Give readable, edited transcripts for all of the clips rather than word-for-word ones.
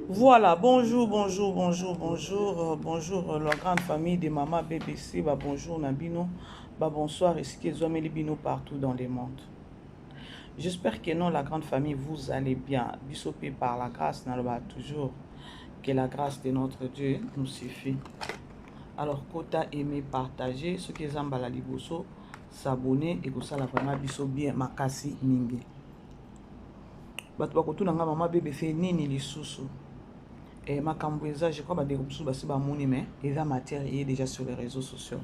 Voilà, bonjour, bonjour, bonjour, bonjour, bonjour la grande famille de Maman BBC, bah bonjour Nabino, bah bonsoir, ici ezwameli bino partout dans le monde. J'espère que non, la grande famille, vous allez bien. Biso pe par la grâce, naloba toujours que la grâce de notre Dieu nous suffit. Alors, kota aimer, partager, ce qui est mbala liboso, s'abonner et que ça la vraiment biso bien makasi mingi. Bato bakotuna nga mama BBC nini lisusu. Et makambo eza, je crois bandeko mosusu basi bamoni, mais eza matière eye déjà sur les réseaux sociaux.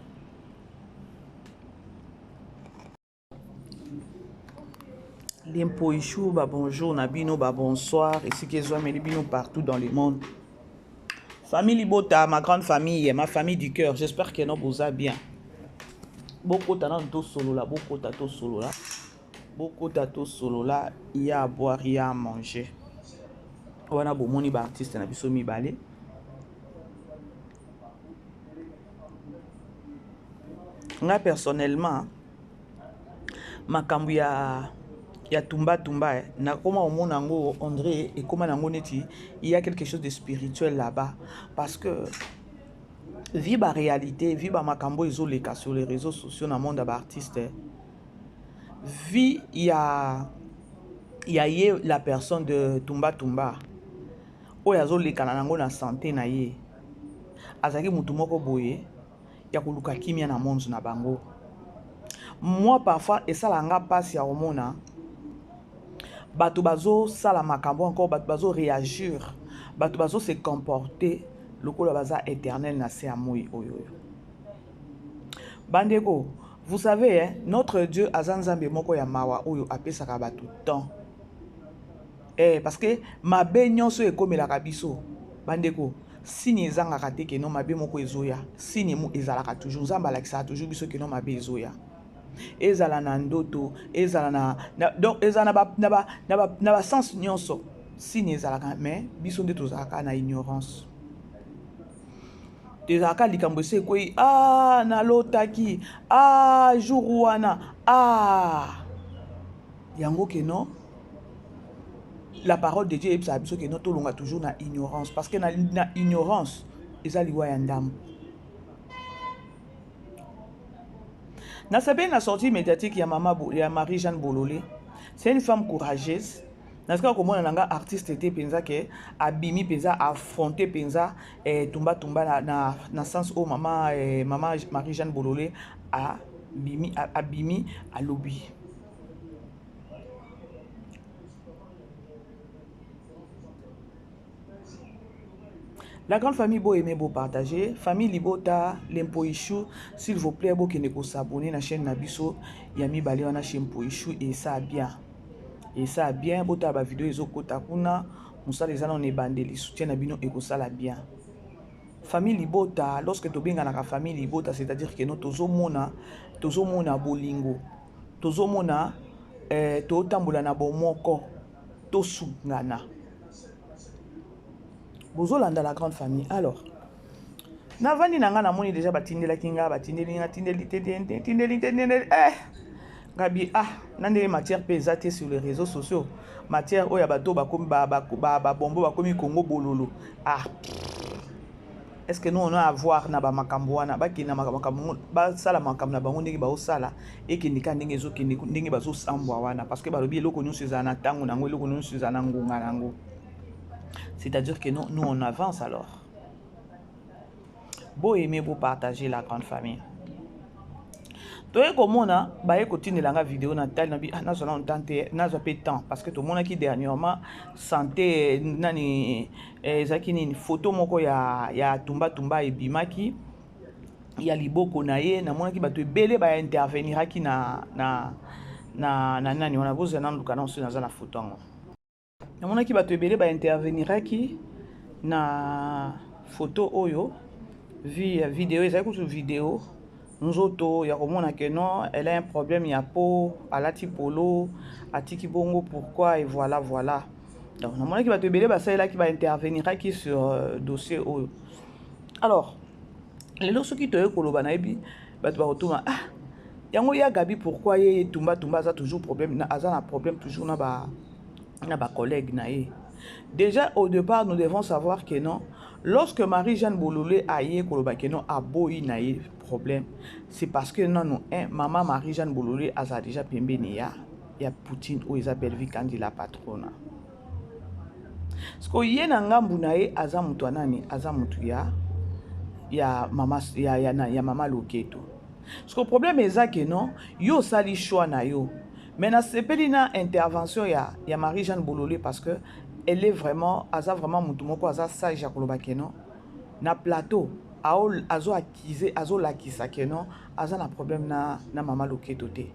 Lempo ba bonjour na bino, ba bonsoir, esika ezwameli bino partout dans le monde. Famille Libota, ma grande famille, ma famille du cœur, j'espère que non boza bien. Bokota nanu tosolola, bokota tosolola. Bokota tosolola, il y a à boire, il y a à manger. Wana bomoni ba artiste na biso mibale. Nga personnellement, makambo ya tumba tumba, nakoma omona yango André ekoma nango neti il y a quelque chose de spirituel là-bas parce que vi ba réalité, vi ba makambo ezoleka sur les réseaux sociaux na monde ya ba artiste, vi ya ye la personne de tumba tumba oyo azolekana nango na santé na ye, azalaki mutu moko boye ya koluka kimia na monde na bango. Moi parfois esalaka nga mpasi ya komona bato bazosala makambo, encore bato bazoréagir, bato bazose comporter lokola baza éternel na se ya moi oyo oyo. Bandeko, vous savez, hein, notre Dieu aza Nzambe moko ya mawa oyo apesaka bato temps, parce que mabe nyonso ekomelaka biso, bandeko, signe ezangaka te que non mabe moko ezoya. Signe mo ezalaka toujours, Nzambe alakisaka toujours biso que non mabe ezoya, ezala na ndoto, ezala na donc ezala na basens nyonso, signe ezalaka. Mais biso nde tozalaka na ignorance, ezalaka likambo esi ekwei. Ah, nalotaki, ah, jour wana, ah, yango que non la parole de Dieu eyebisaka biso que non, tolonga toujours na ignorance, parce que na ignorance eza liwa ya ndambo. Nasepeli na sortie médiatique ya mama ya Marie-Jeanne Bololé. C'est une femme courageuse. Nasika komona na nga artiste te mpenza ke abimi mpenza affronte mpenza tumba tumba na sens oyo mama Marie-Jeanne Bololé abimi alobi. La grande famille, bo aimer, bo partager. Famille Libota, Lempoichou, s'il vous plaît, bo kende ko s'abonner na chaîne na biso ya mibale wana chez Mpoichou et ça bien. Et ça bien, bota ba vidéo ezo kota kuna, musala eza na ebandeli, soutien na bino ekosala bien. Famille Libota, lorsque tobenganaka famille Libota, c'est-à-dire que no tozomona, tozomona bolingo, tozomona totambola na bomoko, tosungana. Bozolanda la grande famille. Alors navandi na nga, namoni déjà batindelaki nga, batindeli nga, tindeli te, tindeli te, tindeli, ngabi ah, na ndenge matière mpe eza te sur les réseaux sociaux, matière oyo ya bato bakomi babombo, bakomi Kongo bololo. Ah, est-ce que nous on a à voir na bamakambo wana? Bakende na makambo, basala makambo na bango ndenge baosala, ekende kaka ndenge ezokende, ndenge bazosambwa wana, parce que balobi eloko nyonso ezala na ntango nango, eloko nyonso ezala na ngonga nango. C'est-à-dire que nous, nous on avance. Alors bo aimer, bo partager, la grande famille. Toye komona baye kotindela nga video na tali na bi, ah, nazwa nano temps te, nazwa mpe temps, parce que tomonaki dernièrement santé nani, ezalaki nini, photo moko ya tumba tumba ebimaki ya liboko na ye. Namonaki bato ebele bainterveniraki na nani wana. Bozela nanu, luka nano soki naza na photo yango. Namonaki bato ebele bainterveniraki na photo oyo, vi video, ezali kutu video nzoto ya komona que non, elle a un problème ya peau, alati polo, atiki bongo pourquoi, et voilà, voilà. Donc namonaki bato ebele basalelaki, bainterveniraki sur dossier oyo. Alors lelo soki toye koloba, nayebi bato bakotuma, ah, yango ya Gabi, pourquoi ye tumba tumba aza toujours problème, aza na problème toujours na ba. Na ba collègues na ye. Déjà au départ nous devons savoir que non, lorsque Marie-Jeanne Bolole aye koloba que non aboyi na ye problème, c'est parce que nanu un maman Marie-Jeanne Bolole aza déjà pembeni ya Poutine oyo eza Bellevue Kandi la patrona. Siko ye na ngambu na ye aza mutu ya nani? Aza mutu ya mama ya mama Loketo. Siko problème eza que non, yo osali choix na yo. Mais nasepeli na intervention ya Marie-Jeanne Bolole parce que elle est vraiment, aza vraiment mutu moko aza sage ya koloba que non na plateau azo accuser, azo lakisa que non aza na problème na mama Loketo te.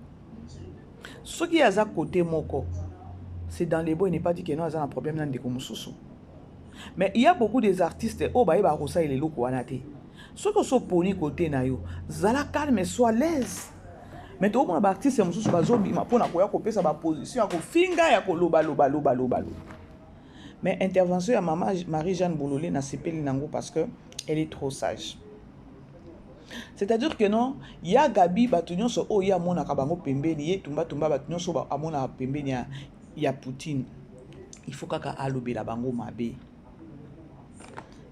Soki aza côté moko, c'est dans les bois, il n'est pas dit que non aza na problème na ndeko mosusu. Mais il y a beaucoup des artistes oyo bayeba kosalela eloko wana te. Soki osoponi côté na yo, zala calme, sois à l'aise. Mais tokomona ba artiste mosusu bazobima mpona koya kopesa ba position ya kofinga, ya koloba loba loba loba loba. Mais intervention ya mama Marie-Jeanne Bolole nasepeli nango parce que elle est trop sage. C'est-à-dire que non, ya Gabi bato nyonso oyo ye amonaka bango pembeni, ye tumba tumba bato nyonso amonaka pembeni ya Poutine, il faut kaka alobela bango mabe.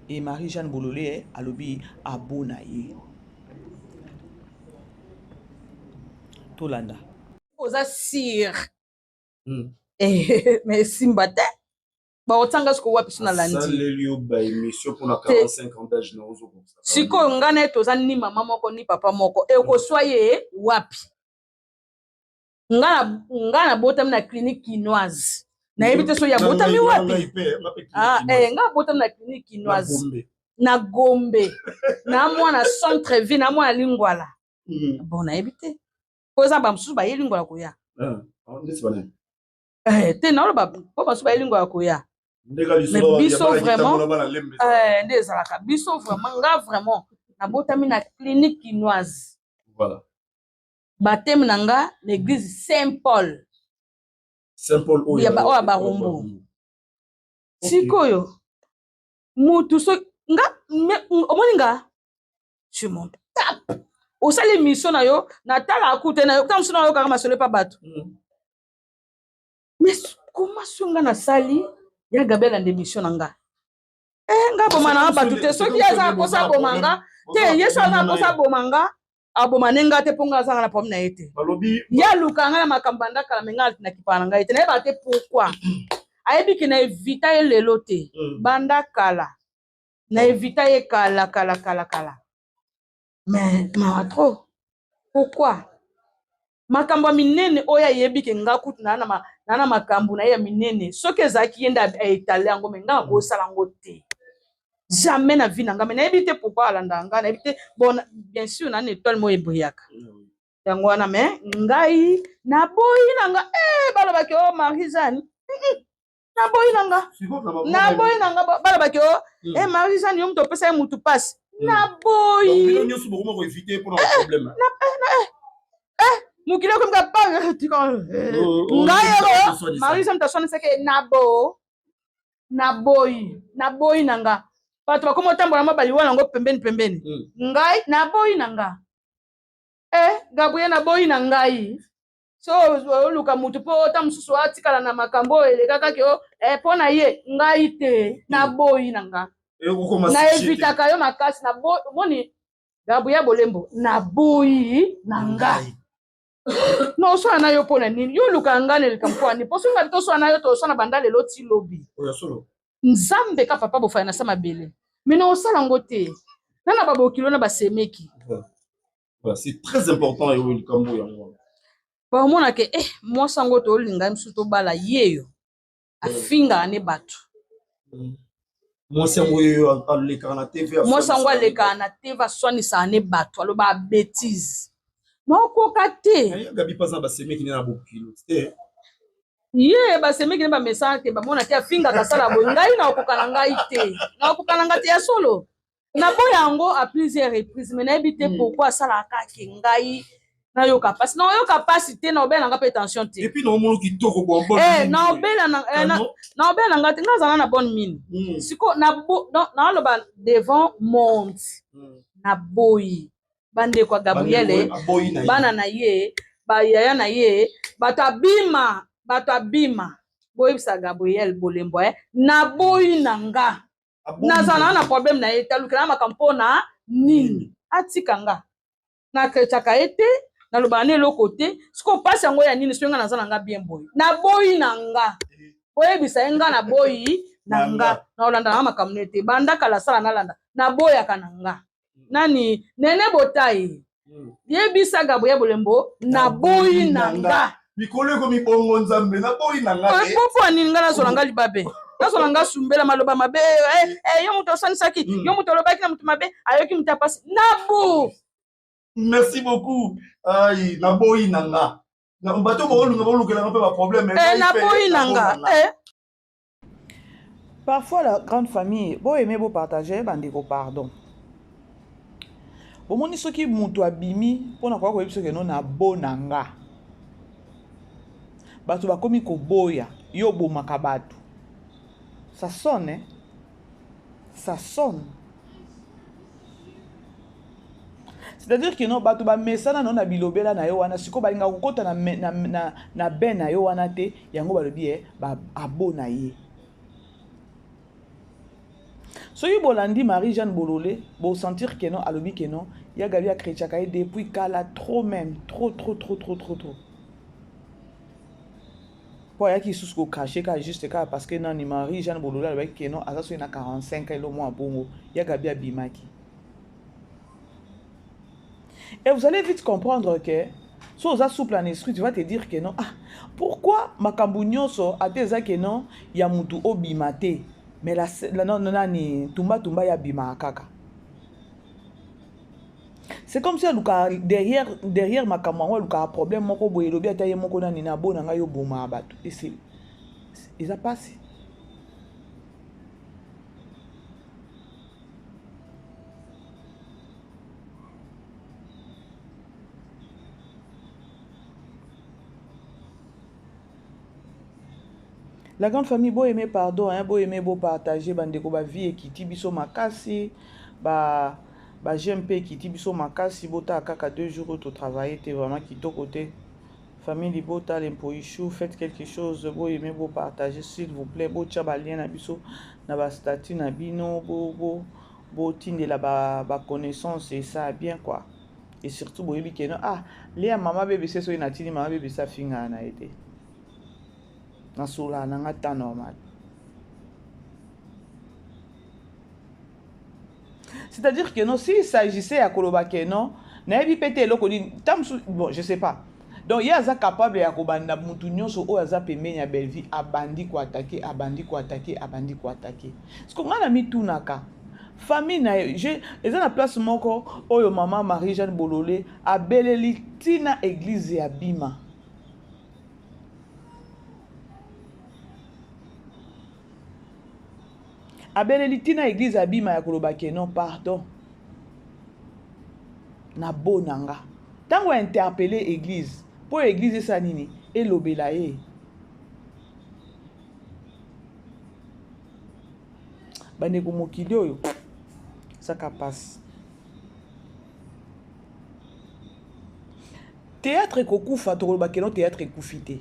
Et Marie-Jeanne Bolole alobi abona ye. Tolanda. Oza sire. Mais simba te. Baotanga siko wapi so na landi. Asaleli yo ba émission mpona 45 ans d'âge na ozokokisa. Sikoyo nga na ye toza ni mama moko ni papa moko. Ekoswa ye wapi? Nga nabotami na clinique kinoise. Nayebi te so ya botami wapi? Ah, nga botami na clinique kinoise. Na Gombe. Na mwana centre ville, na mwana Lingwala. Bon, nayebi te. Po eza ba mosusu baye Lingwala koya. Te naoloba po basusu baye Lingwala koya. Mais biso vraiment nde ezalaka biso vraiment, nga vraiment nabotami na clinique kinoise. Voilà. Baptême na nga na église Saint-Paul. Saint-Paul oyo ya oyo ya Barumbu. Sikoyo mutu so nga omoni nga je m'en tape. Osali émission na yo natala akute na yo ta mosusu na yo kaka masolo pa bato. Mais comment so nga nasali ya Gabriel ande émission na nga? Nga boma na bato te soki aza kosa boma nga te yesu aza kosa boma nga aboma ne nga te mpo nga azanga na problème na ye te. Ye aluka nga na makambo banda kala me nga nakipaka na ngai te nayebaka te pourquoi ayebi ke na evita ye lelo te banda kala na evita ye kala kala kala kala mais mawa trop pourquoi makambo ya minene oyo ayebi ke nga kutu naa na makambo na ye ya minene soki ezalaki ye nde aetale yango me nga akosala yango te jamais na vie na nga me nayebi te pourquoi alandaka nga nayebi te. Bon, bien sûr na na étoile moko ebrillaka yango wana me ngai naboyi na nga balobaki o Marie Jeanne naboyi na nga naboyi na nga balobaki o Marie Jeanne yo moto opesa ye mutu pasi naboyi mokili okomika pa ngai oyo Marie Jeanne taswanisaki nabo naboyi naboyi na nga bato bakoma otambola mwa baliwa nango pembeni pembeni ngai naboyi na nga Gabriel naboyi na ngai so oluka mutu mpo ota mosusu atikala na makambo oyo elekakaki o mpo na ye ngai te naboyi na nga na evitaka yo makasi moni Gabriel Bolembo naboyi na ngai na oswana na yo mpo na nini yo oluka ngai na likambo mpo nini mpo soki ngabi toswana na yo toswana banda lelo ti lobi nzambe ka papa bofaya na sa mabele me na osala yango te na babokilo na basemeki. Voilà, c'est très important et likambo yango. Baomonake mwasi yango tolinga mosusu tobala ye yo afingaka ne bato. Mwasi yango oyo alekaka na TV. Mwasi yango alekaka na TV aswanisaka ne bato aloba bétise naokoka te. Gabi mpaza basemeki ne na bokilo te. Ye basemeki ne bamesana te bamona te afingaka asala boye ngai naokoka na ngai te naokoka na ngai te ya solo naboya yango à plusieurs reprises mais nayebi te pourquoi asalaka kake ngai nayoka mpasi naoyoka mpasi te naobela nanga mpe tension te. Et puis naomona kitoko bonbon. Naobela na ngai te ngai azala na bonne mine siko naoloba devant monde naboyi bandeko ya Gabriele bana na ye bayaya na ye bato abima Boyebisa Gabriel Bolembo eh, naboyi na nga. Nazala na problème na ye te, alukela nga makambo mpo na nini? Atika nga. Nakretaka ye te, nalobaka na eloko te. Sikoyo mpasi yango ya nini soki nga naza na nga bien boye? Naboyi na nga. Boyebisa ye nga naboyi na nga. Naolanda na nga makambo na ye te. Banda kala asala nalanda. Naboyaka na nga. Nani? Nene Botayi. Yebisa Gabriel Bolembo naboyi na nga. Mikolo ekomi bongo Nzambe, naboyi na nga te. Po po nini nga nazwa na nga libabe. Nazwa na nga sumbela maloba mabe. Yo moto osanisaki, yo moto olobaki na moto mabe, ayoki moto ya pasi. Nabu. Merci beaucoup. Ai, naboyi na nga. Na bato bolunga bolukela nga pe ba problème. Naboyi na nga. Parfois la grande famille, bo aimer bo partager bandeko pardon. Bomoni soki mutu abimi pona koya koyebisa ke non na bo na nga. Bato bakomi koboya yo obomaka bato. Ça sonne, hein? Ça sonne. C'est-à-dire que non, bato ba mesana non na bilobela na yo wana siko balinga kokota na na na, na bain na yo wana te, yango balobi eh, ba abo na ye. Soki bolandi Marie-Jeanne Bolole, bo sentir que non, alobi que non, ya Gabi a chrétiaka ye depuis kala trop même, trop trop trop trop trop trop. Po ayaki lisusu ko cracher kaka juste kaka parce que nani Marie-Jeanne Bolole alobaki que non, aza soki na 45 ans elo mwa bongo, ya Gabi abimaki. Et vous allez vite comprendre que si oza souple en esprit, tu vas te dire que non, ah, pourquoi makambo nyonso ate eza que non ya mutu obima te, mais la, la, non, non, nani tumba tumba ya bima kaka. C'est comme si aluka derrière, derrière makambo yango aluka problème moko boye elobi ata ye moko nani na bona ngai oboma bato. Et c'est eza pasi. La grande famille, bo aimer pardon, hein, bo aimer, bo partager, bandeko ba vie ekiti biso makasi, ba ba j'aime pe ekiti biso makasi, bota kaka 2 jours oyo to travailler te vraiment kitoko te. Famille Libota, l'Impoichou, faites quelque chose, bo aimer, bo partager s'il vous plaît, bo tia ba lien na biso na ba statut na bino, bo bo bo tindela ba ba connaissance et ça bien quoi. Et surtout boyebi que non, ah, lia mama bébé c'est soki natini mama bébé ça finga na été. Na sola na nga temps normal. C'est-à-dire que non, s'il s'agissait ya koloba que non, nayebi pe te eloko nini, ta mosusu, bon, je sais pas. Donc, ye aza capable ya kobanda mutu nyonso oyo aza pembeni ya Bellevue, abandi ko attaquer, abandi ko attaquer, abandi ko attaquer. Parce que nga na mitunaka, famille na ye, je, eza na place moko oyo maman Marie-Jeanne Bolole abeleli tina église ya Bima. Abeleli tina église ya Bima ya koloba ke non, pardon. Na bonanga. Tango a interpeller église, po église esa nini? Elobela ye. Bandeko mokili oyo saka passe. Théâtre ekokufa, tokoloba ke non théâtre ekufi te.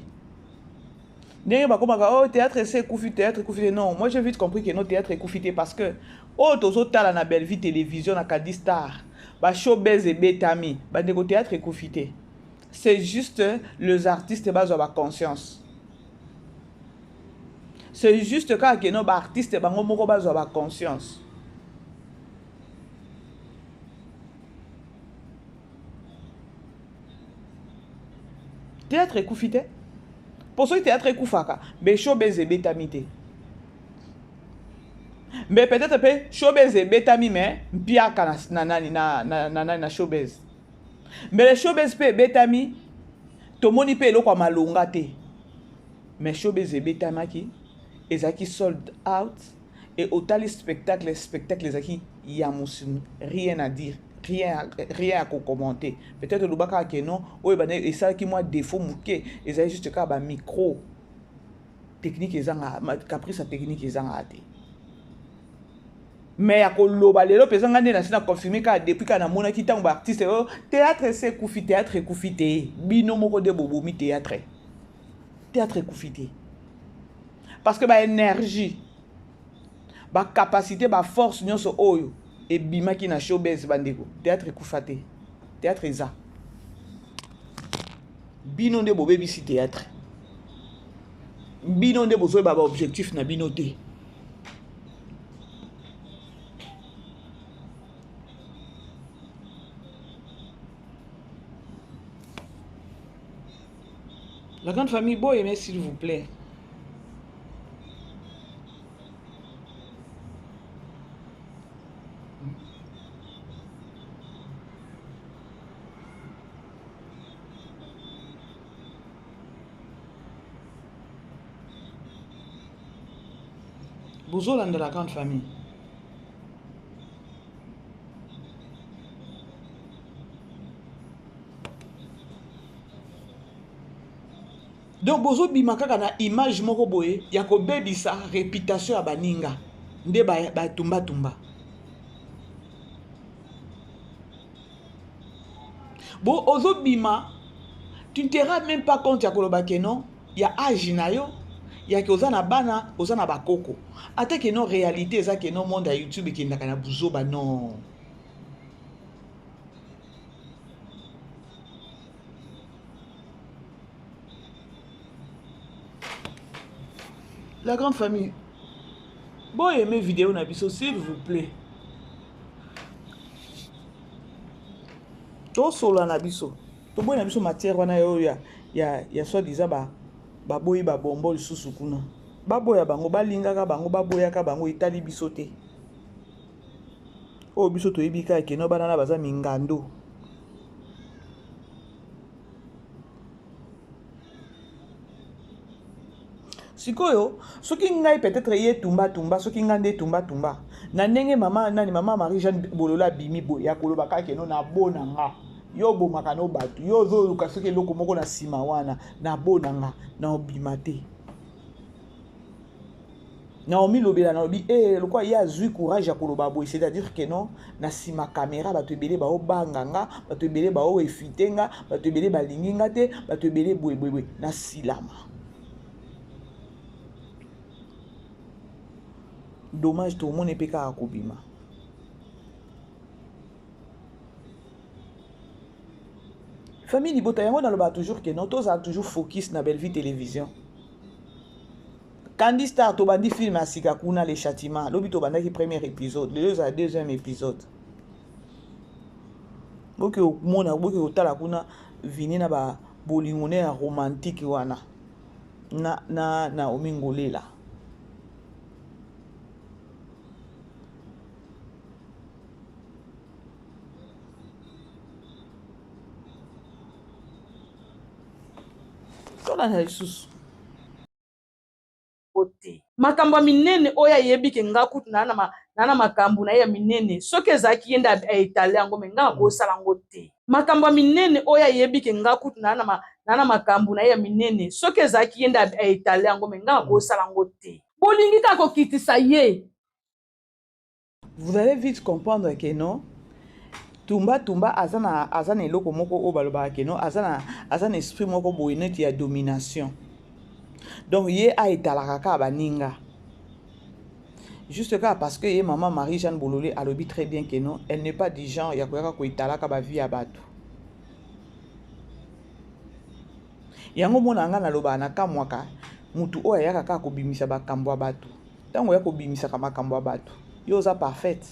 Ndenge bakomaka, oh, théâtre ese ekufi, théâtre ekufi te. Non, moi j'ai vite compris que non, théâtre ekufi te parce que oyo tozotala na Bellevue Télévision, na Kadi Star, ba showbiz ebetami, bandeko théâtre ekufi te. C'est juste les artistes bazwa ba conscience. C'est juste kaka que non, ba artistes bango moko bazwa ba conscience. Théâtre ekufi te. Po soki théâtre ekufaka, be showbiz ebetami te. Mais peut-être pe showbiz ebetami mais mpiaka na, na nani, na, na, na, na, na showbiz. Mais le showbiz pe ebetami, tomoni pe eloko ya malonga te. Mais showbiz ebetamaki, ezalaki sold out et otali spectacle, spectacle ezalaki ya musuni, rien à dire. Rien, rien à commenter. Peut-être le baka ke non, oyo bana esalaki moi défaut muke, ezali juste kaka ba micro technique ezanga, caprice technique ezanga te. Mais ya koloba lelo pesa nga nde na sina confirmer kaka depuis kaka namonaki ntango ba artiste oyo théâtre se ekufi, théâtre ekufi te. Bino moko nde bobomi théâtre. Théâtre ekufi te. Parce que ba énergie, ba capacité, ba force nyonso oyo ebimaki na showbiz bandeko. Théâtre ekufa te. Théâtre eza. Bino nde bobebisi théâtre. Bino nde bozoyeba ba objectif na bino te. La grande famille, bon aimez s'il vous plaît. bozolanda la grande famille donc bozobima kaka na image moko boye ya kobebisa réputation ya baninga nde batumbatumba ba bo ozobima tu ne te rends même pas compte ya koloba ke non ya age na yo ya ke oza na bana oza na bakoko ata ke non réalité eza ke non monde ya youtube ekendaka na buzoba non La grande famille, bon aimer vidéo na biso s'il vous plaît. Tosolola na biso. Toboyi na biso matière wana oyo ya ya ya soit disant ba baboyi ba bonbon lisusu kuna. Baboya bango, balingaka bango, baboyaka bango etali biso te. Oyo biso toyebi kaka keno bana na baza mingando. Sikoyo soki ngai peut-être ye tumba tumba soki ngai nde tumba tumba na ndenge mama nani mama Marie Jeanne Bolola abimi boye ya koloba kaka keno na bona nga yo obomaka no bato yo ozoluka soki eloko moko na nsima wana na bona nga na obima te Naomi lobela nalobi eh lokola ye azui courage ya koloba boye c'est à dire que non na sima camera bato ebele baobanga nga bato ebele bao efite nga bato ebele balingi nga te bato ebele boye boye boye nasilama dommage tomoni mpe kaka kobima famille libota yango nalobaka toujours que non tozala toujours focus na bellevue télévision Candy Star tobandi film ya sika kuna le châtiment lobi tobandaki premier épisode lelo ezala deuxième épisode boke komona boke kotala kuna vini na ba bolingo ne ya romantique wana na na Naomi Ngolela tolanda lisusu te makambo ya minene oyo ayebi ke nga kutu naa na makambo na ye ya minene soki ezalaki ye nde aetale yango me nga akosala yango te makambo ya minene oyo ayebi ke nga kutu naa na makambo na ye ya minene soki ezalaki ye nde aetale yango me nga akosala yango te bolingi kaka kokitisa ye Vous allez vite comprendre que non Tumba Tumba aza na aza na eloko moko oyo balobaka que non aza na aza na esprit moko boye neti ya domination. Donc ye a etalaka kaka baninga. Juste kaka parce que ye maman Marie-Jeanne Bolole alobi très bien que non, elle n'est pas du genre ya koyaka koetalaka ba vie ya bato. Yango mona nga nalobaka na kamwaka mutu oyo ayaka kaka kobimisa bakambo ya bato. Tango oya kobimisaka makambo ya bato, yo oza parfaite?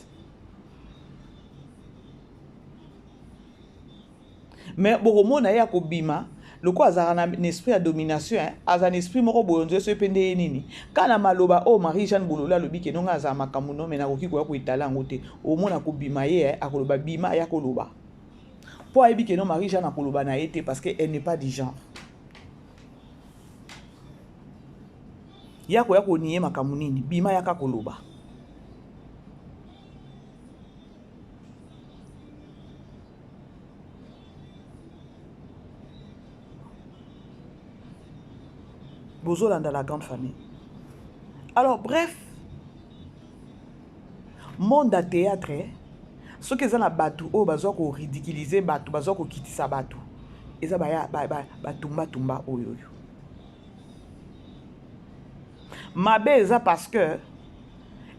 Mais bokomona ye akobima lokola azalaka na esprit ya domination, hein? Aza na esprit moko boye onzwe soki mpe nde ye nini. Kaka na maloba oyo Marie Jeanne Bolole alobi ke nonga azala makambo no mais nakoki koya koetala yango te. Omona kobima ye, hein? Akoloba bima aya koloba. Po ayebi ke no Marie Jeanne akoloba na ye te parce que elle n'est pas du genre. Ya koya ko nier makambo nini? Bima yaka koloba. Bozolanda la grande famille. Alors bref, monde ya théâtre soki eza na bato oyo bazwa ko ridiculiser bato, bazwa kokitisa bato, eza baya batumba tumba oyo oyo. Mabe eza parce que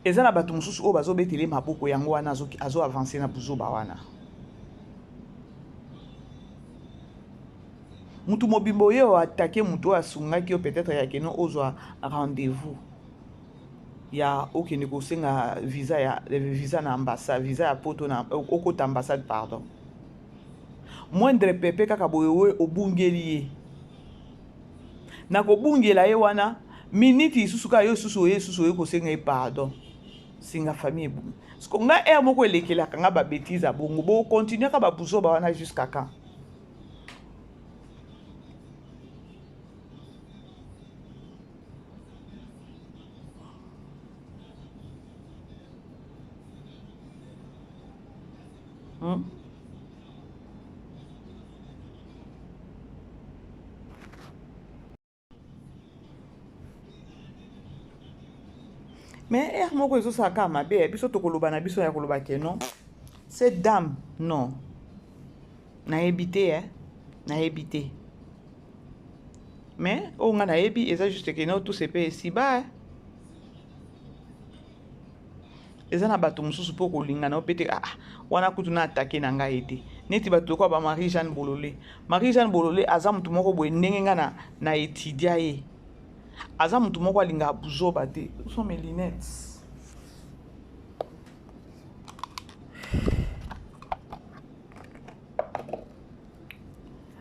eza na bato mosusu oyo bazobetela ye maboko, yango wana azo avancer na buzoba wana. Mutu mobimba oye oatake mutu oyo asungaki yo peut-être ya keno ozwa rendez-vous ya okende kosenga visa ya visa na ambassade, visa ya poto na okota ambassade, pardon. Moindre pepe kaka boye oye obungeli ye. Na kobungela ye wana minute lisusu kaka yo lisusu oye lisusu oye kosenga ye pardon. Singa famille ebungi. Siko nga heure moko elekelaka nga ba bêtises ya bongo. Bo continuer ka ba buzoba wana jusqu'à quand? Mais heure moko ezosala kaka mabe, biso tokoloba na biso ya koloba ke non, cette dame non, nayebi te, eh? Nayebi te, mais oyo nga nayebi eza juste ke non, tout se paie ici-bas, eh? Eza na bato mosusu mpo kolinga na yo mpe te. Ah, wana kutu na atake na ngai te, neti bato lokola ba Marie Jeanne Bolole. Marie Jeanne Bolole aza motu moko boye, ndenge ngai na étudia ye, aza motu moko alingaka buzoba te. Où sont mes lunettes?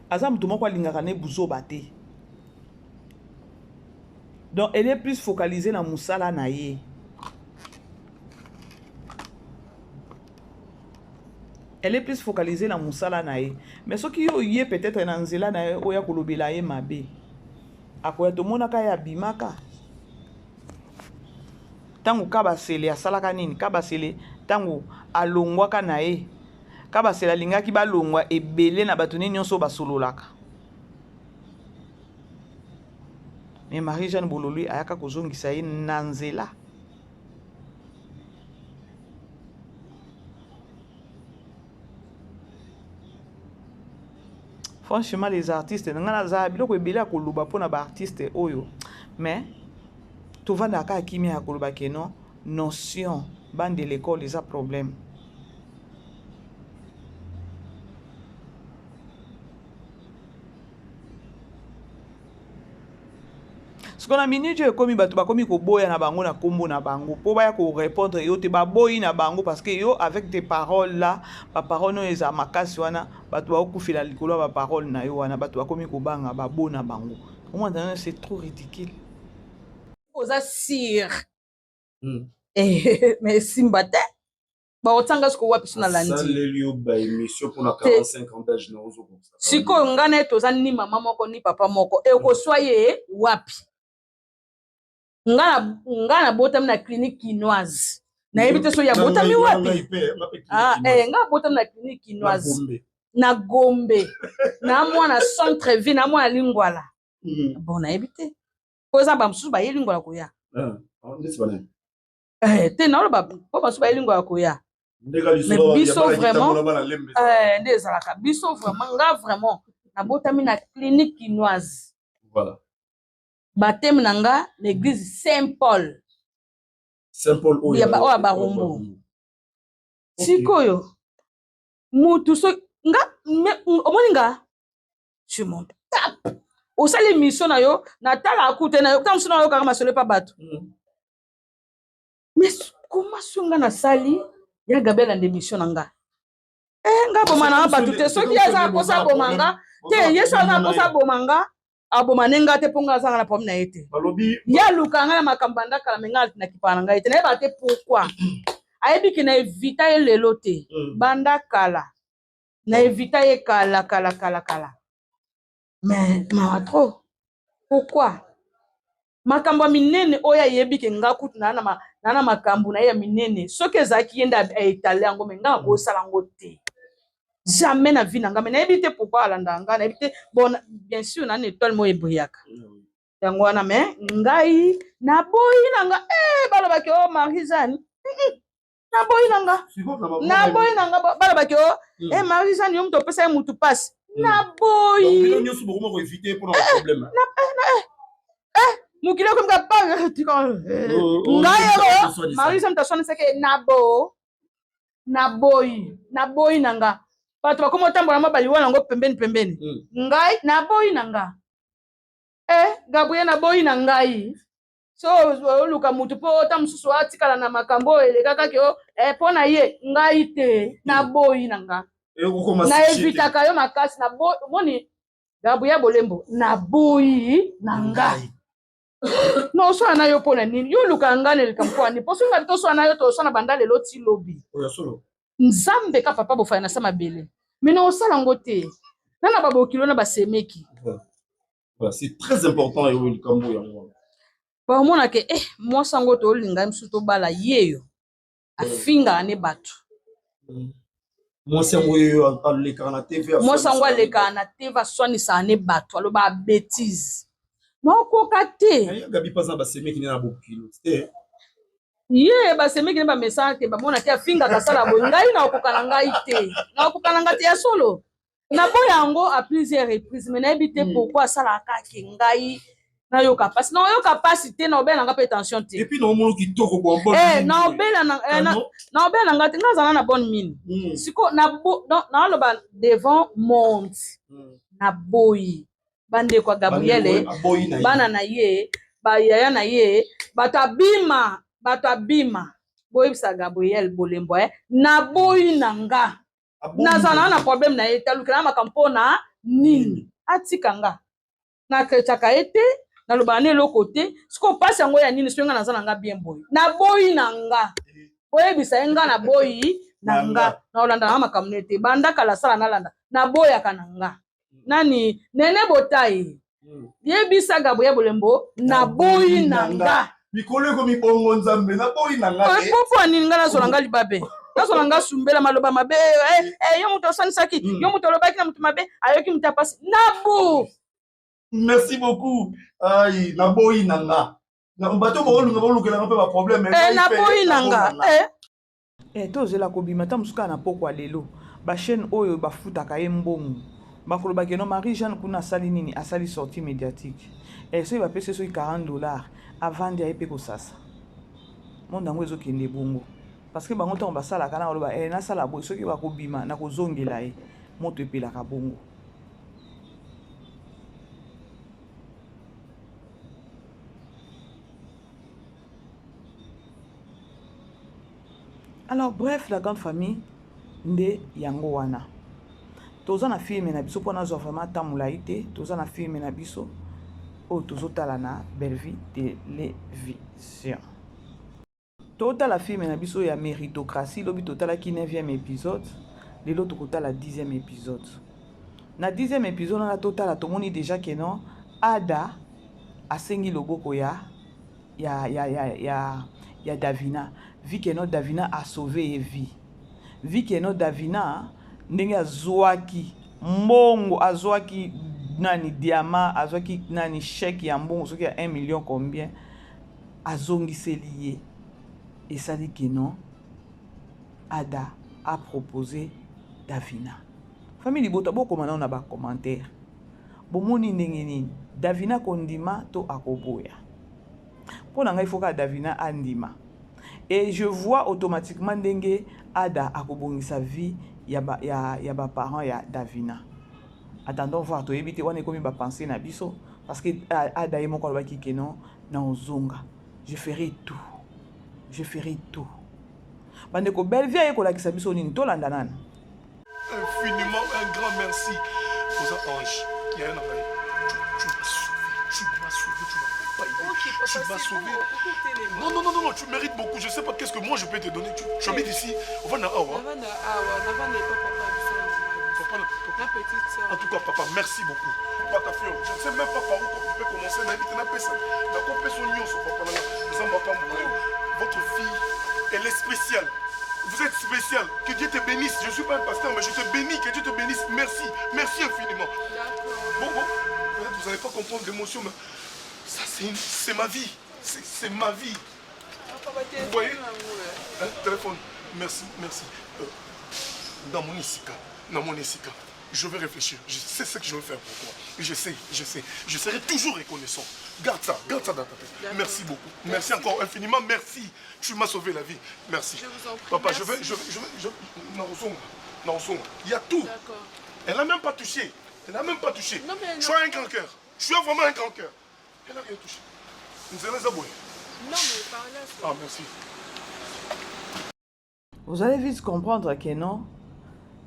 Aza motu moko alingaka ne buzoba te, donc elle est plus focalisée na mosala na ye. Elle est plus focalisée na mosala na ye. Mais soki yo ye peut-être na nzela na ye oya kolobela ye mabe, akoya. Tomonaka ye abimaka ntango Kabasele asalaka nini. Kabasele ntango alongwaka na ye, Kabasele alingaki balongwa ebele na bato nini nyonso basololaka, mais Marie Jeanne Bololi ayaka kozongisa ye na nzela. Franchement, les artistes, nga naza biloko ebele ya koloba mpona baartiste oyo, mais tovandaka kaka kimia ya koloba ke non, notion bande de l'école eza problème. Sikoyo na minute oyo ekomi, bato bakomi koboya na bango na nkombo na bango mpo baya korépondre yo te. Baboyi na bango parce que yo, avec tes paroles là, baparole oyo ezala makasi wana, bato bakokufela likolo ya baparole na yo wana. Bato bakomi kobanga babo na bango. Omwana, c'est trop ridicule. Oza sire. Mais esimba te, baotanga siko wapi so nalandi. Asaleli yo baémission mpona 45 ans d'âge na ozokokisa. Sikoyo ngai na ye toza ni mama moko ni papa moko, ekoswa ye wapi? Nga nabotami na clinique kinoise, nayebi te soki abotami wapi. Ah, nga abotami na clinique kinoise na Gombe, na mwana centre ville, na mwana Lingwala. Bon, nayebi te po eza bamosusu baye Lingwala koya te, naoloba po bamosusu baye Lingwala koya. Mais biso vraiment, nde ezalaka biso vraiment, nga vraiment nabotami na clinique kinoise. Voilà. Baptême na nga na église Saint Paul. Saint Paul oyo ya Barumbu. Sikoyo mutu so nga omoni nga, je m'en tape. Osali émission na yo, natalaka kutu na yo, ntango mosusu nayokaka masolo epa bato. Mais comment so nga nasali ya Gabi alanda émission na nga? Nga boma na bato te. Soki ye aza na mposa aboma nga te, ye so aza na mposa aboma nga, aboma ne nga te, mpo nga azanga na problème na ye te. Ye aluka nga na makambo banda kala, me nga nakipaka na ngai te. Nayebaka te pourquoi ayebi ke na evita ye lelo te. Banda kala na evita ye, kala kala kala kala. Mais mawa trop, pourquoi makambo ya minene oyo ayebi ke nga kutu naa na makambo na ye ya minene? Soki ezalaki ye nde aetale yango, me nga akosala yango te, jamais na vie na nga. Me nayebi te pourquoi alandaka nga, nayebi te. Bon, bien sûr na na étoile moko ebrillaka yango wana, me ngai naboyi na nga. Balobaki o Marie Jeanne, naboyi na nga, naboyi na nga. Balobaki o Marie Jeanne, yo moto opesa ye mutu mpasi, naboyi. Nyonso bokoma koevite mpona problème. Mokili ekomi kaka pa tika ngai eko Marie Jeanne aswanisaki nabo naboyi naboyi na nga bato bakoma otambola mwa baliwa nango pembeni pembeni mm. ngai naboyi na nga eh Gabriel naboyi na ngai so oluka motu mpo ata mosusu atikala na makambo oyo elekaka ke eh, mpo na ye ngai te naboyi na nga na evitaka yo makasi moni Gabriel Bolembo naboyi na nga na oswana na yo mpo na nini yo olukaka ngai na likambo mpo na nini mpo soki ngabi toswana na yo toswana banda lelo ti lobi nzambe ka papa bofaya na sa mabele me na osala yango te na na babokilo na basemeki Voilà, c'est très important oyo likambo yango wana. Baomona ke eh mwasi yango tolinga ye mosusu tobala ye yo afingaka ne bato. Mwasi yango oyo alekaka na TV. Mwasi yango alekaka na TV aswanisaka ne bato alobaka betise. Naokoka te. Ya Gabi paza basemeki ne na bokilo te. Ye basemeki ne bamesana te bamona te afingaka asala boye ngai naokoka na ngai te naokoka na ngai te ya solo. Naboya yango à plusieurs reprises mais nayebi te pourquoi asalaka kaka ke ngai nayoka pasi. Naoyoka pasi te, naobela na nga pe tension te. Et puis naomona kitoko bo bonne eh, mine. Naobela na eh, na, naobela na nga te, nga azala na bonne mine. Siko na bo, non, naoloba devant monde. Naboyi bandeko ya Gabriel, bana na ye, ba yaya na ye, bato abima, bato abima. Boyebisa Gabriel Bolembo eh, naboyi na nga. Nazala na problème na ye te, alukela nga makambo mpo na nini? Atika nga. Nakretaka ye te, nalobaka na eloko te. Sikoyo mpasi yango ya nini soki nga naza na nga bien boye? Naboyi na nga. Boyebisa ye nga naboyi na nga. Nakolanda na nga makambo na ye te. Banda kala asala nalanda. Naboyaka na nga. Nani? Nene Botayi. Yebisa Gabriel Bolembo, naboyi na nga. Mikolo ekomi bongo Nzambe, naboyi na nga te. Po po nini nga nazwa na nga libabe? Nazwa na nga sumbela maloba mabe. Eh, eh, yo moto osalisaki, yo moto olobaki na moto mabe, ayoki moto ya pasi. Nabu! Merci beaucoup. Ai, naboyi na nga. Na bato baolunga baolukelanga mpe ba problème. Eh, naboyi na nga. Eh. Eh, tozela kobima ata mosusu kaka na pokwa lelo. Ba chaîne oyo bafutaka ye mbongo. Bakoloba ke non Marie Jeanne kuna asali nini? Asali sortie médiatique. Eh, soki bapesi ye soki 40 dollars, avandi aye pe kosasa. Monde yango ezokende bongo. Parce que bango ntango basalaka na baloba eh, nasala boye soki bakobima nakozongela ye. Moto epelaka bongo. Alors bref, la grande famille nde yango wana. Toza na film na biso pona zwa vraiment temps molayi te, toza na film na biso oyo tozotala na Bellevue Télévision. Totala film na biso ya méritocratie, lobi totalaki 9e épisode, lelo tokotala 10e épisode. Na 10e épisode wana totala tomoni déjà que non Ada asengi loboko ya ya ya ya ya ya Davina vu que non Davina a sauvé ye vie vu que non Davina ndenge azwaki mbongo azwaki nani diamant azwaki nani chèque ya mbongo soki ya 1 million combien azongiseli ye esali que non Ada a proposé Davina famille libota bokoma nao na ba commentaire bomoni ndenge nini Davina kondima to akoboya mpo na ngai faut kaka Davina andima et je vois automatiquement ndenge Ada akobongisa vie ya ba, ya, ya ba parents ya Davina. Attendons voir, toyebi te wana ekomi ba pensée na biso parce que Ada ye moko alobaki que non na ozonga je ferai tout, je ferai tout. Bandeko Bellevue aye kolakisa biso nini, tolanda nani. Infiniment un grand merci aux anges. Yaya na ngai, tu m'as sauvé, tu m'as sauvé, tu m'as pas aidé. Okay, papa, tu m'as sauvé. Bon, non, non, non, non, non, tu mérites beaucoup. Je sais pas qu'est-ce que moi je peux te donner. Tu, tu habites ici. On va na awa. Papa, papa, la petite sœur. En tout cas, papa, merci beaucoup. Papa, je ne sais même pas par où tu peux commencer. Votre fille, elle est spéciale. Vous êtes spécial. Que Dieu te bénisse. Je ne suis pas un pasteur, mais je te bénis. Que Dieu te bénisse. Merci. Merci infiniment. Bon, bon, peut-être vous n'allez pas comprendre l'émotion, mais ça, c'est ma vie. C'est ma vie. Vous voyez? Hein, téléphone. Merci, merci. Dans mon isika. Dans mon isika. Je vais réfléchir. Je sais ce que je vais faire pour toi. Je sais, je sais. Je serai toujours reconnaissant. Garde ça, garde ça dans ta tête. Merci beaucoup. Merci. Merci encore infiniment. Merci. Tu m'as sauvé la vie. Merci. Je vous en prie. Papa, Merci. je vais, je vais, je vais, je... Non, Il y a tout. Elle n'a même pas touché. Elle n'a même pas touché. Non, mais tu as un grand cœur. Tu as vraiment un grand cœur. Elle n'a rien touché. Nous allons Non, mais par là. Ah, merci. Vous allez vite comprendre que non,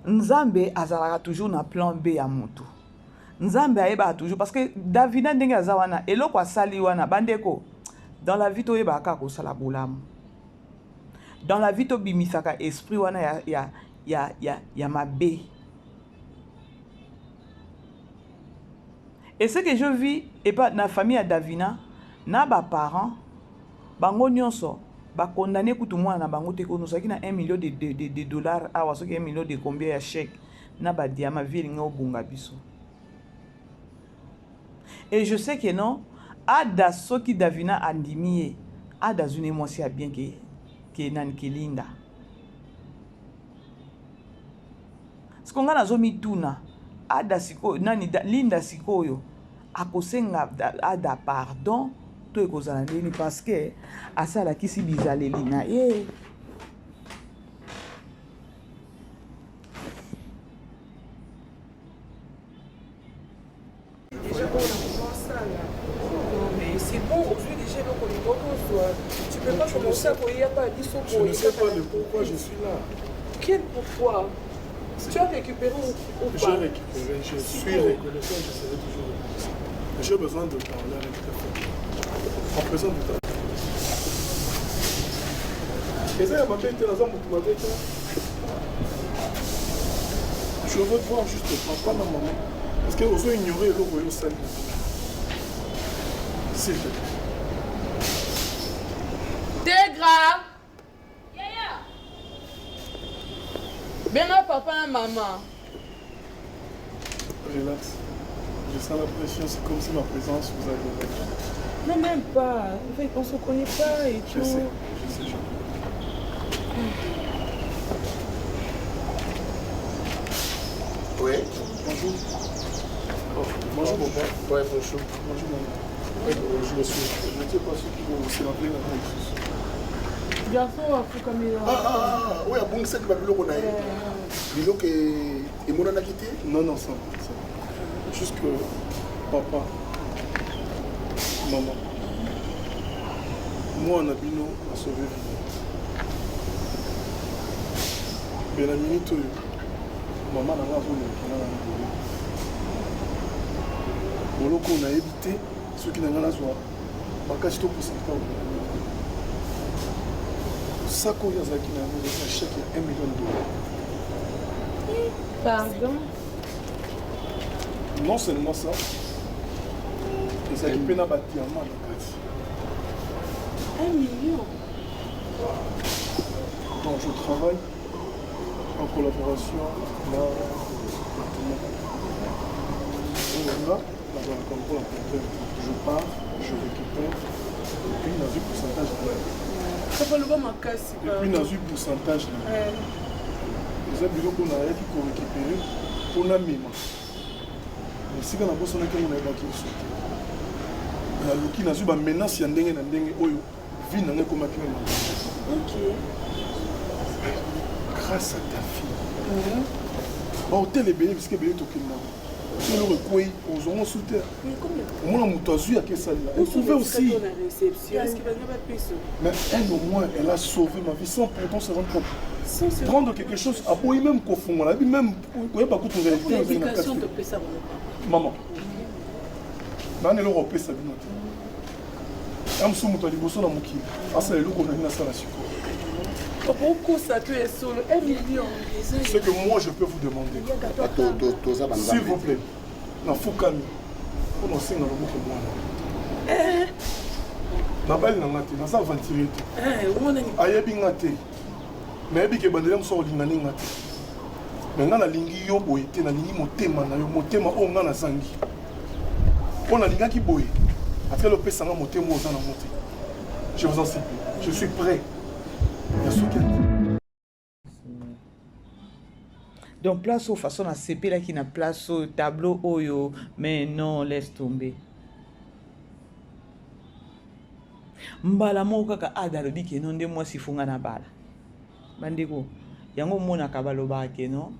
Nzambe azalaka toujours na plan B ya mutu. Nzambe ayebaka toujours parce que Davina ndenge aza wana eloko asali wana bandeko dans la vie toyebaka kaka kosala bolamu. Dans la vie tobimisaka esprit wana ya, ya, ya, ya, ya mabe. Et ce que je vis epa na famille ya Davina na ba parents bango nyonso ba condamné kutu mwana na bango te kono ozalaki na 1 million de, de, de, de dollars awa soki 1 million de combien ya chèque na ba diamant vie elingi obunga biso. Et je sais que non Ada soki Davina andimi ye Ada azwi ne mwasi ya bien ke, ke nani ke Linda. Siko nga nazo mituna Ada sikoyo nani Linda sikoyo akosenga Ada pardon to ekozala ndeni parce que asi alakisi bizaleli na ye. Déjà oyo nakoma osala non mais c'est bon ozwi déjà eloko olingi okozwa tu peux pas commencer à koya pa biso Je ne sais pas le pourquoi je suis là. Quel pourquoi Tu as récupéré ou, ou pas J'ai récupéré, je suis reconnaissant, je serai toujours reconnaissant. J'ai besoin de parler avec ta femme. En présence de ta femme. Eza ya mabe te, naza motu mabe te. Je veux voir juste papa na maman. Parce que ozo ignorer eloko oyo osali. S'il te plaît. Tegra! Yaya! Benga papa na maman. Relax. Je sens la pression, c'est comme si ma présence vous a dérangé. Non, même pas. En fait, on se connaît pas et Je tout. sais, je sais, je Oui. Bonjour. Oh, bonjour, papa. Ouais, bonjour. Bonjour, maman. Oui, bonjour, monsieur. Je ne sais pas ce qui vous s'est rappelé la même Garçon afukamela. Ah, ah, ah, oyo abongisaki babiloko na ye biloko emonanaki te Non, non, ça va, ça va. Juste que papa, maman, mwana bino asauve vie. Mais na minute oyo, mama na nga azolekela na boloko. Boloko oyo nayebi te soki na nga nazwa makasi to pourcentage. Sac oyo azalaki na yango ezalaki na chèque ya 1 million de dollars. Pardon? Non seulement ça, ezalaki mpe na ba diamant na kati. 1 million? Donc je travaille en collaboration na bato moko. Oyo nga nazalaka lokola porteur. Je pars, je récupère, et puis nazwi pourcentage na ngai. Papa loba makasi. Et puis nazwi pourcentage na ngai. Eza biloko nayaki korécupérer mpo namema. Esika nabosanaki yango nayebaki biso te. Naluki nazwi ba menaces ya ndenge na ndenge oyo vie na ngai ekomaki meme en danger. Ok. Grâce à ta fille. Ba hôtel ebele bisika ebele tokendaka. Soki eloko ekwei ozongo sous terre. Omona moto azwi akesalela. Elle pouvait aussi. Mais elle au moins, elle a sauvé ma vie sans pourtant se rendre compte. Prendre quelque chose, aboyi même kofongola, ayebi même koyeba kutu réalité ezali na kati te. Maman, nani eloko opesa bino te. Ya mosusu moto ya liboso na mokili asala eloko na nini asala sikoyo. Papa okosa to ya solo 1 million. Ce que moi je peux vous demander. S'il vous plaît, nafukami mpo na osenga loboko mwana. Nabali na nga te, naza aventurier te. Ayebi nga te. Nayebi ke bandela mosusu akolinga nde nga te. Mais nga nalingi yo boye te, nalingi motema na yo, motema oyo nga nazangi. Mpo nalingaki boye, atikali opesa nga motema oyo oza nango te. Je vous en supplie, je suis prêt. Ya soki. Donc place oyo façon nasepelaki na place oyo tableau oyo mais non laisse tomber. Mbala moko kaka Ada alobi ke non nde mwasi fo nga nabala. Bandeko yango omonaka balobaka ke non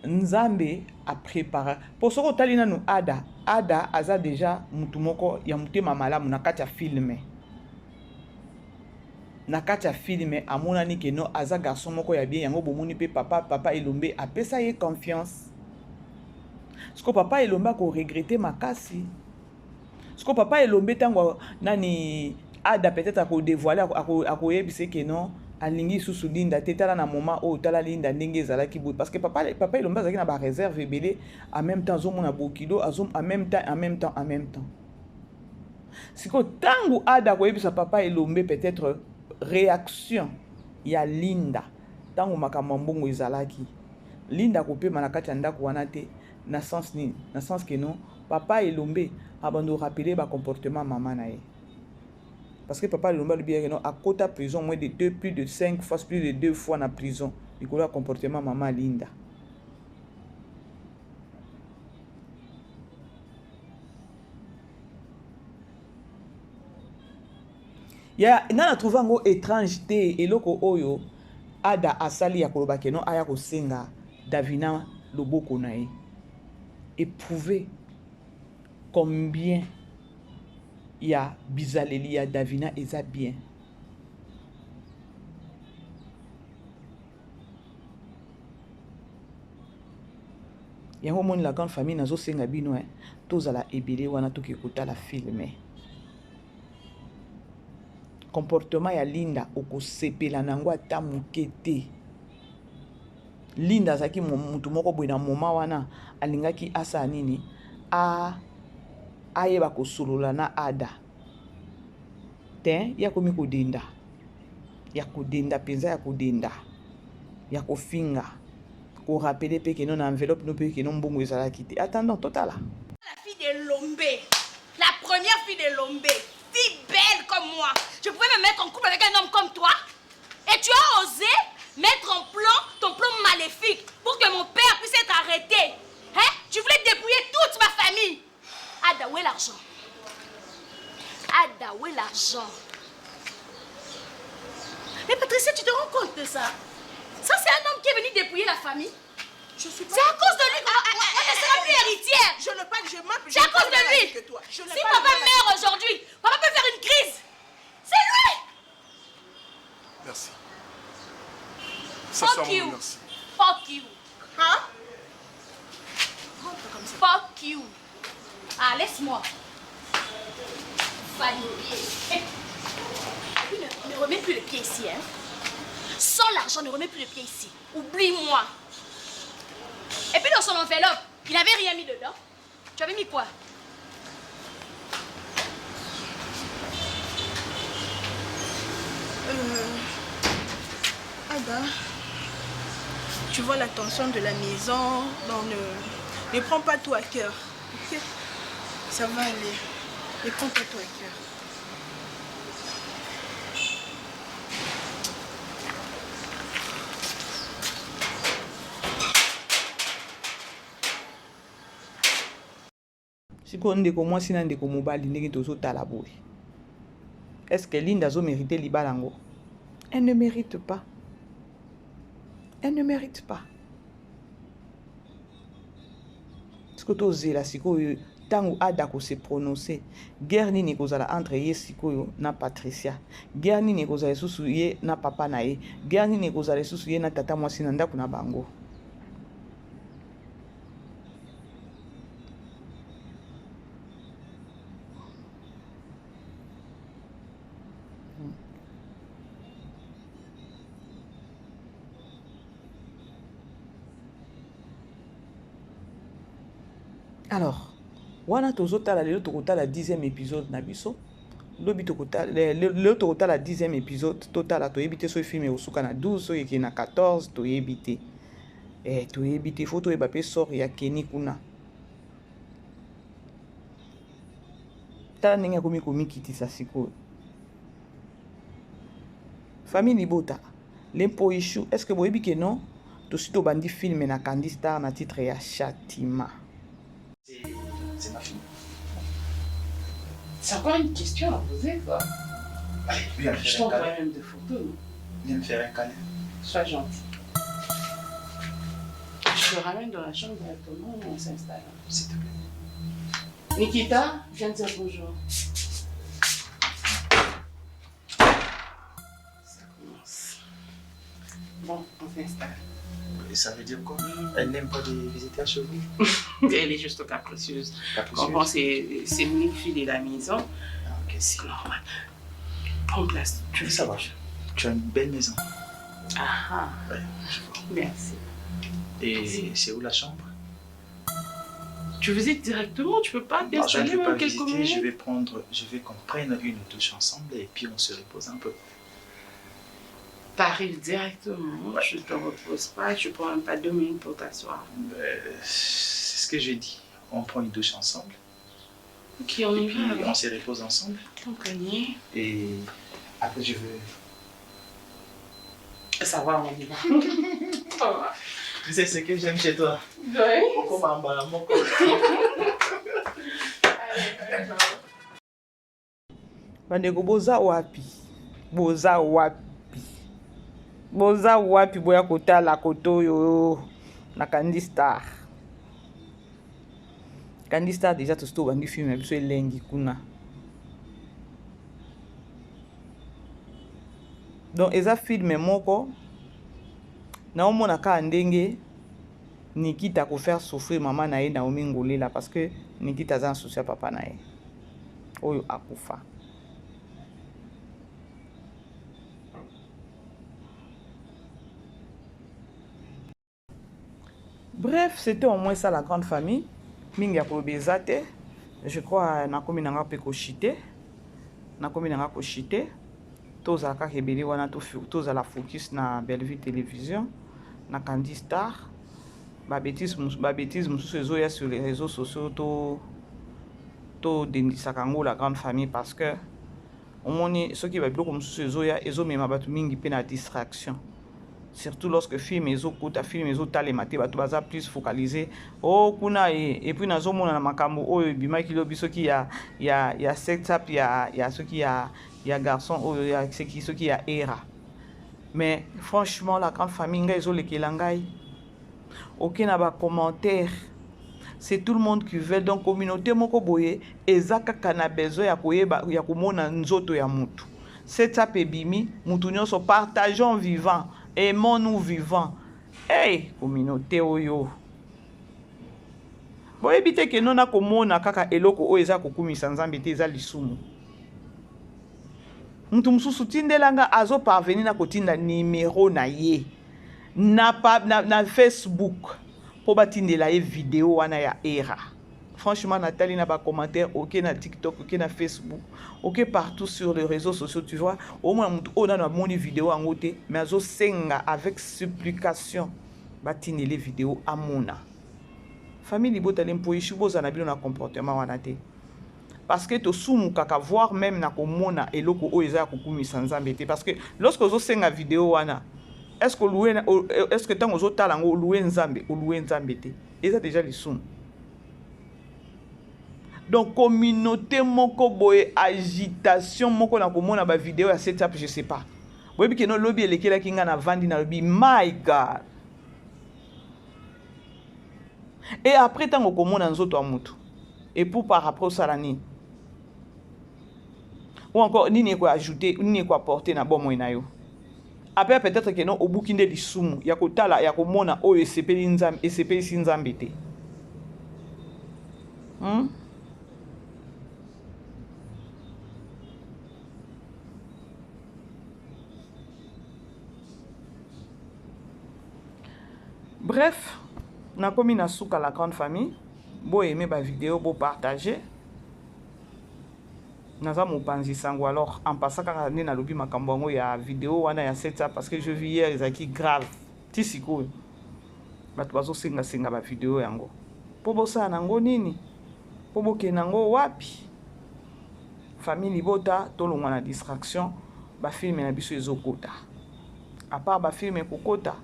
Nzambe a prepara po soki otali nanu Ada, Ada aza deja mutu moko ya motema malamu na kati ya film. Na kati ya film amonani ke non aza garçon moko ya bien yango bomoni pe papa papa Elombe apesa ye confiance. Siko papa Elombe ako regretter makasi. Siko papa Elombe tango nani Ada peut-être ako dévoiler ako akoyebisa ke non alingi lisusu Linda te tala na moment oyo tala Linda ndenge ezalaki boye parce que papa papa Elombe azalaki na ba réserve ebele en même temps azomona bokilo azo en même temps en même temps en même temps sikoyo ntango Ada akoyebisa papa Elombe peut-être réaction ya Linda ntango makambo ya mbongo ezalaki Linda akopema na kati ya ndako wana te na sens nini na sens que non papa Elombe abando rappeler ba comportement mama na ye parce que papa Elombe alobi yake non akota prison moins de deux plus de cinq fois plus de deux fois na prison likolo ya comportement mama Linda. Ya nga na trouve yango étrange te eloko oyo Ada asali ya koloba ke non aya kosenga Davina loboko na ye eprouver combien ya bizaleli ya Davina eza bien. Yango omoni la grande famille nazosenga bino eh, tozala ebele wana toke kotala filme. Comportement ya Linda okosepela na yango ata moke te. Linda azalaki mutu moko boye na moment wana alingaki asala nini a ayeba kosolola na Ada te ye akomi kodenda ya kodenda mpenza ya kodenda ya kofinga korapele mpe keno na enveloppe no mpe keno mbongo ezalaki te. Attendons totala. La fille de Lombe, la première fille de Lombe, fille belle comme moi. Je pouvais me mettre en couple avec un homme comme toi. Et tu as osé mettre en plan ton plan maléfique pour que mon père puisse être arrêté. Hein? Tu voulais dépouiller toute ma famille. Ada, où est l'argent? Ada, où est l'argent? Mais Patricia, tu te rends compte de ça? Ça, c'est un homme qui est venu dépouiller la famille. Je suis pas C'est à cause de lui qu'on ne sera plus héritière. Je ne parle, je m'appelle. C'est à cause de lui. Que toi. Je si papa meurt aujourd'hui, papa peut faire une crise. C'est lui. Merci. Fuck you. Merci. Fuck you. Hein? Fuck you. Ah, laisse-moi. Fanny. Et puis ne remets plus le pied ici, hein. Sans l'argent, ne remets plus le pied ici. Oublie-moi. Et puis dans son enveloppe, il n'avait rien mis dedans. Tu avais mis quoi? Ada, tu vois la tension de la maison, donc ne prends pas tout à cœur. Ok? Ça va aller. Ne prends pas tout à cœur. Sikoyo ndeko mwasi na ndeko mobali ndenge tozotala boye, est-ce que Linda azo mériter libala yango? Elle ne mérite pas. Elle ne mérite pas. Sikoyo tozela sikoyo ntango Ada ko se prononcer, guerre nini ekozala entre ye sikoyo na Patricia, guerre nini ekozala lisusu ye na papa na ye, guerre nini ekozala lisusu ye na tata mwasi na ndako na bango. Alors, wana tozotala lelo tokotala 10e épisode na biso. Lobi tokotala lelo tokotala 10e épisode, totala toyebi te soki film ekosuka na 12 soki ekei na 14 toyebi te. Toyebi te, faut toyeba pe sort ya Kenny kuna. Tala ndenge akomi komikitisa sikoyo. Famille Libota, lempo issue, est-ce que boyebi ke non? Tosi tobandi film na Candy Star na titre ya Chatima. C'est ma fille. C'est encore une question à poser, quoi. Allez, viens me Je faire un t'envoie câlin. même des photos, non Viens me faire un câlin. Sois gentil. Je te ramène dans la chambre directement où on s'installe. S'il te plaît. Nikita, viens dire bonjour. Ça commence. Bon, on s'installe. Et ça veut dire quoi Elle n'aime pas les visiteurs chez vous Elle est juste capricieuse. Capricieuse. Comprends, c'est c'est l'unique fille de la maison. Ah, ok. C'est normal. Prends place. Tu veux Ça va. Tu as une belle maison. Ah, ah. Ouais, je vois. Merci. Et c'est où la chambre Tu visites directement, tu peux pas Non, je ne t'installer vais pas même quelques visiter, minutes. je vais prendre, je vais qu'on prenne une douche ensemble et puis on se repose un peu. T'arrives directement, tu te reposes pas, tu prends même pas deux minutes pour t'asseoir. C'est ce que j'ai dit. On prend une douche ensemble Ok, on et y puis va. alors. on se repose ensemble. Tant qu'on y est. Et après je veux. Ça va, on y va. Ça va. Tu sais ce que j'aime chez toi Ouais. Moko mambala, moko. Bandeko boza wapi? Boza wapi? Boza wapi boya kotala koto oyo na Candy Star. Candy Star déjà tosi tobandi film na biso elengi kuna. Donc eza film moko naomona kaka ndenge Nikita ko faire souffrir mama na ye Naomi Ngolela parce que Nikita aza na souci ya papa na ye oyo akufa. Bref, c'était au moins ça la grande famille. Mingi ya koloba eza te. Je crois nakomi na nga mpe kochite. Nakomi na nga kochite. Tozala kaka ebele wana tozala focus na Bellevue Télévision, na Candy Star. Ba bêtises ba bêtises mosusu ezoya sur les réseaux sociaux to todendisaka yango la grande famille parce que omoni soki ba biloko mosusu ezoya ezomema bato mingi mpe na distraction. Surtout lorsque film ezokota, film ezotalema te, bato baza plus focalisé oh kuna e et puis nazomona na makambo oyo ebimaki lobi soki ya ya ya setup ya ya soki ya ya garçon oyo ya soki soki ya era. Mais franchement la grande famille ngai ezolekela ngai. Ok na ba commentaire c'est tout le monde qui veut donc communauté moko boye eza kaka na besoin ya koyeba ya komona nzoto ya mutu. Setup ebimi mutu nyonso partageons vivant aimons-nous vivant. Hey, communauté oyo. Boyebi te ke nona komona kaka eloko oyo eza kokumisa Nzambe te eza lisumu. Mutu mosusu tindela nga azo parvenir na kotinda numero na ye na, pa, na, na Facebook po batindela ye video wana ya era. Franchement, natali na ba commentaire, ok na TikTok, ok na Facebook, ok partout sur les réseaux sociaux, tu vois, au moins mutu oyo nanu amoni video yango te, mais azosenga avec supplication batindele video amona. Famille libota lempoyishi bozala na bino na comportement wana te. Parce que tosumukaka voire même na komona eloko oyo eza ya kokumisa Nzambe te. Parce que lorsque ozosenga video wana, est-ce que louer, est-ce que tango ozotala yango louer Nzambe, louer Nzambe te. Eza déjà lisumu. Donc communauté moko boye agitation moko na komona ba video ya setup, je sais pas. Boyebi ke no lobi elekelaki nga na vandi na lobi my God. Et après tango komona nzoto ya mutu et pour par après osala nini? Ou encore nini eko ajouter, nini eko apporter na bomoi na yo? Après peut-être que non obuki nde lisumu ya kotala ya komona oyo esepeli Nzambe, esepelisi Nzambe te. Bref, nakomi na suka la grande famille. Bo aimer ba vidéo, bo partager. Naza mopanzi sango alors en passant kaka nde nalobi makambo yango ya vidéo wana ya setup parce que je vis hier ezalaki grave. Ti sikoyo bato bazosenga senga ba vidéo yango. Po bosala nango nini? Po bokende nango wapi? Famille libota tolongwa na distraction, ba film na biso ezokota. À part ba film ekokota,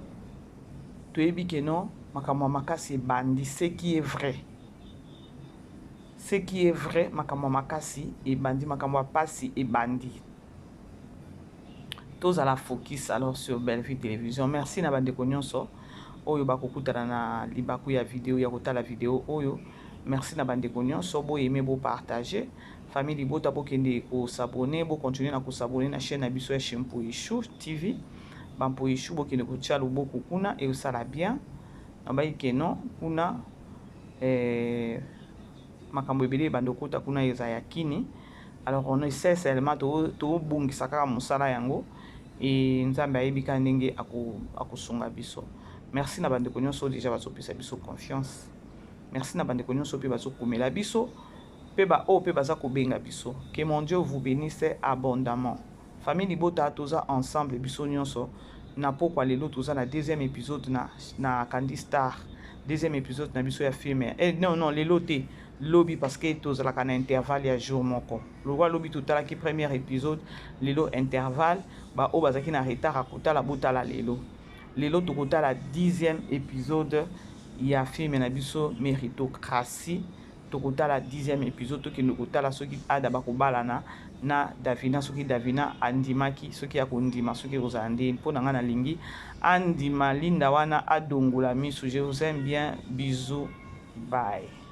Toyebi que non, makambo ya makasi ebandi, ce qui est vrai. Ce qui est vrai, makambo ya makasi ebandi, makambo ya pasi ebandi. Tozala focus alors sur Bellevue Télévision. Merci na bandeko nyonso oyo bakokutana na libaku ya video ya kotala video oyo. Merci na bandeko nyonso, bo aimer, bo partager. Famille libota, bokende ko s'abonner, bo continuer na ko s'abonner na chaîne na biso ya chez Mpoyishu TV. Ba Mpoyishu bokende kotia loboko kuna et osala bien. Nabayi ke non kuna makambo ebele ebanda okota kuna eza ya kini. Alors on essaie seulement tobongisa kaka mosala yango et Nzambe ayebi kaka ndenge akosunga biso. Merci na bandeko nyonso déjà bazopesa biso confiance. Merci na bandeko nyonso mpe bazokomela biso mpe baoyo mpe baza kobenga biso. Que mon Dieu vous bénisse abondamment. Famille libota, toza ensemble biso nyonso na pokwa lelo. Toza na deuxième épisode na Candy Star, deuxième épisode na biso ya film. Non, non, lelo te, lobi, parce que tozalaka na intervalle ya jour moko. Lokwa lobi totalaki premier épisode, lelo intervalle. Baoyo bazalaki na retard ya kotala, botala lelo. Lelo tokotala 10e épisode ya film na biso Méritocratie. Tokotala 10e épisode, tokende kotala soki Ada bakobalana na Davina, soki Davina andimaki, soki akondima, soki ekozala ndeni. Mpo na ngai nalingi andima Linda wana adongola miso. Je vous aime bien, bisous, bye.